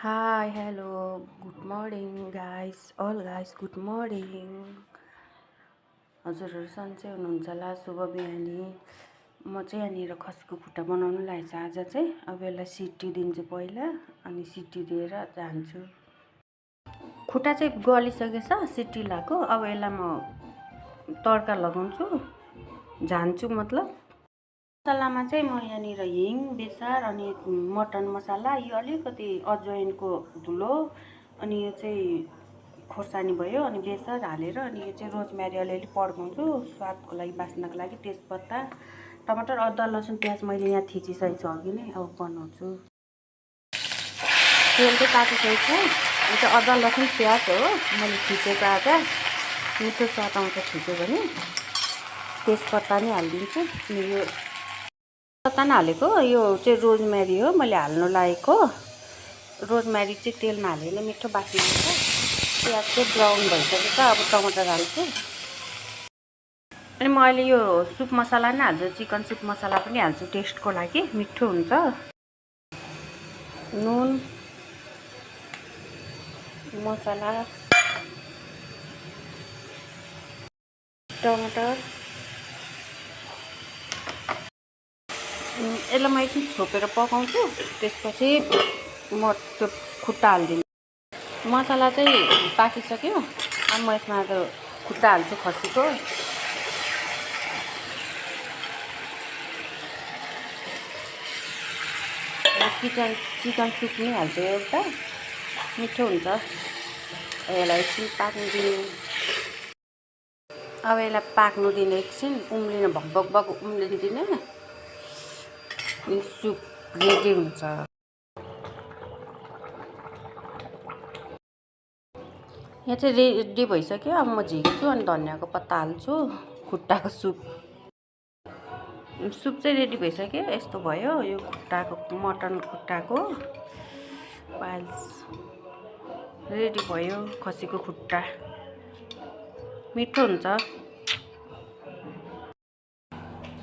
Hi, hello, good morning guys, all guys, good morning. हजुरहरू सन्चै हुनुहुन्छ होला, शुभ बिहानी। म चाहिँ यहाँनिर खसीको खुट्टा बनाउनु लागेको आज चाहिँ। अब यसलाई सिटी दिन्छु पहिला, अनि सिटी दिएर जान्छु। खुट्टा चाहिँ गलिसकेछ, सिटी लगाएको। अब यसलाई म तड्का लगाउँछु, झान्छु मतलब। मसलामा चाहिँ म यहाँनिर हिङ, बेसार अनि मटन मसला, यो अलिकति अजवाइनको धुलो, अनि यो चाहिँ खोर्सानी भयो, अनि बेसार हालेर, अनि यो चाहिँ रोजमेरी अलिअलि पड्काउँछु स्वादको लागि, बास्नाको लागि। तेजपत्ता, टमाटर, अदुवा, लसुन, प्याज मैले यहाँ थिचिसकेको छु अघि नै। अब बनाउँछु। तेल चाहिँ तातिसकेको छ। यो चाहिँ अदुवा, लसुन, प्याज हो मैले थिचेको आज। मिठो स्वाद आउँछ थिच्यो भने। तेजपत्ता नै हालिदिन्छु। अनि यो पत्ता हालेको, यो चाहिँ रोजमेरी हो मैले हाल्नु लागेको। रोजमेरी चाहिँ तेलमा हाल्यो भने मिठो बास्ना आउँछ। प्याज चाहिँ ब्राउन भइसकेको छ। अब टमाटर हाल्छु। अनि म अहिले यो सुप मसला नै हाल्छु, चिकन सुप मसला पनि हाल्छु टेस्टको लागि, मिठो हुन्छ। नुन, मसला, टमाटर, यसलाई म एकछिन छोपेर पकाउँछु। त्यसपछि म त्यो खुट्टा हालिदिन्छु। मसला चाहिँ पाकिसक्यो। अब म यसमा त खुट्टा हाल्छु खसीको। चिकन सुप नै हाल्छु एउटा, मिठो हुन्छ। यसलाई एकछिन पाक्नु दिने। अब यसलाई पाक्नु दिने, एकछिन उम्लिन, भगभग उम्लिन दिने। सुप रेडी हुन्छ। यहाँ चाहिँ रेडी भइसक्यो। अब म झिक्छु अनि धनियाँको पत्ता हाल्छु। खुट्टाको सुप चाहिँ रेडी भइसक्यो। यस्तो भयो यो खुट्टाको, मटन खुट्टाको पाइल्स रेडी भयो। खसीको खुट्टा मिठो हुन्छ।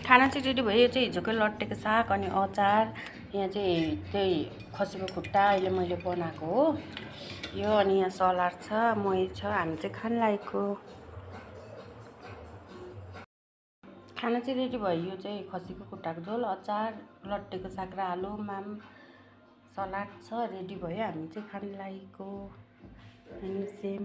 खाना चाहिँ रेडी भयो। यो चाहिँ हिजोकै लट्टेको साग अनि अचार, यहाँ चाहिँ त्यही खसीको खुट्टा अहिले मैले बनाएको हो यो। अनि यहाँ सलाद छ, मही छ। हामी चाहिँ खान लागेको खाना चाहिँ रेडी भयो। यो चाहिँ खसीको खुट्टाको झोल, अचार, लट्टेको साग र आलु, माम, सलाद छ, रेडी भयो। हामी चाहिँ खान लागेको। अनि सेम